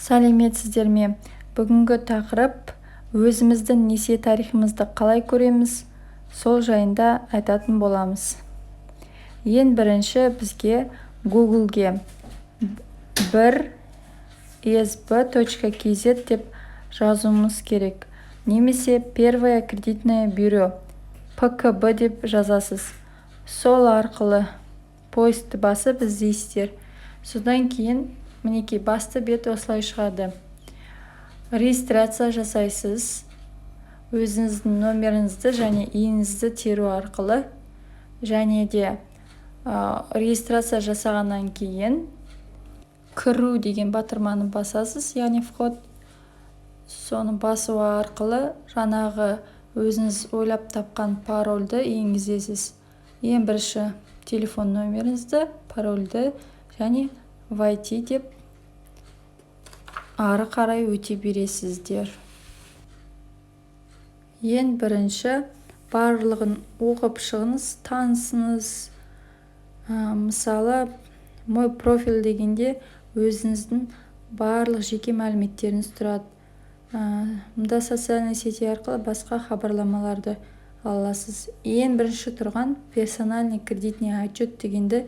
Сәлеметсіздер ме! Бүгінгі тақырып: өзіміздің несие тарихымызды қалай көреміз, сол жайында айтатын боламыз. Ең бірінші бізге Гуглге 1esb.kz деп жазуымыз керек немесе «Первое кредитное бюро», ПКБ деп жазасыз. Сол арқылы поискті басып іздейсіздер. Содан кейін, мінекей, басты бет осылай шығады. Регистрация жасайсыз өзіңіздің номеріңізді және ИИН-іңізді теру арқылы. Және де регистрация жасағаннан кейін «Кіру» деген батырманы басасыз, яғни «Вход». Соны басу арқылы жаңағы өзіңіз ойлап тапқан парольді енгізесіз. Ең бірінші телефон номеріңізді, парольді және «Войти» деп ары қарай өте бересіздер. Ең бірінші барлығын оқып шығыңыз, танысыңыз. Мысалы, «Мой профиль» дегенде өзіңіздің барлық жеке мәліметтеріңіз тұрады. Мұнда социальный сети арқылы басқа хабарламаларды ала аласыз. Ең бірінші тұрған «Персональный кредитный отчет» дегенді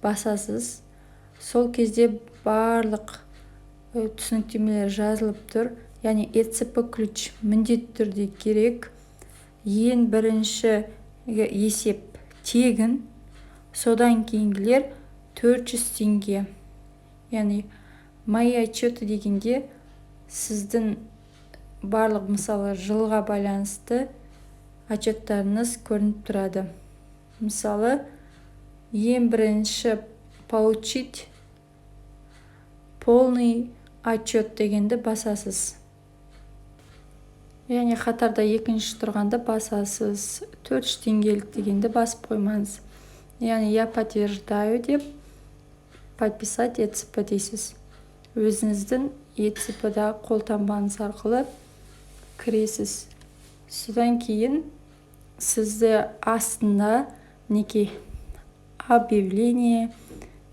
басасыз. Сол кезде барлық түсініктемелер жазылып тұр, яғни ЭЦП ключ міндетті түрде керек. Ең бірінші есеп тегін, содан кейінгілер 400 теңге. Яғни «Мои отчеты» дегенде сіздің барлық, мысалы, жылға байланысты отчеттарыңыз көрініп тұрады. Мысалы, ең бірінші «Получить полный отчет» дегенді басасыз, яғни қатарда екінші тұрғанды басасыз. 400 теңгелік дегенді басып қоймаңыз, яғни «Я подтверждаю» деп, «Подписать ЭЦП» дейсіз. Өзіңіздің ЭЦП-дағы қолтаңбаңыз арқылы кіресіз. Содан кейін сізді астында, мінекей, «Объявление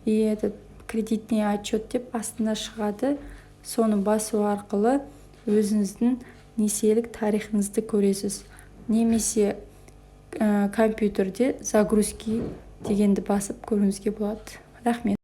и этот кредитный отчет» деп астында шығады. Соны басу арқылы өзіңіздің несиелік тарихыңызды көресіз немесе компьютерде «Загрузки» дегенді басып көруіңізге болады. Рахмет!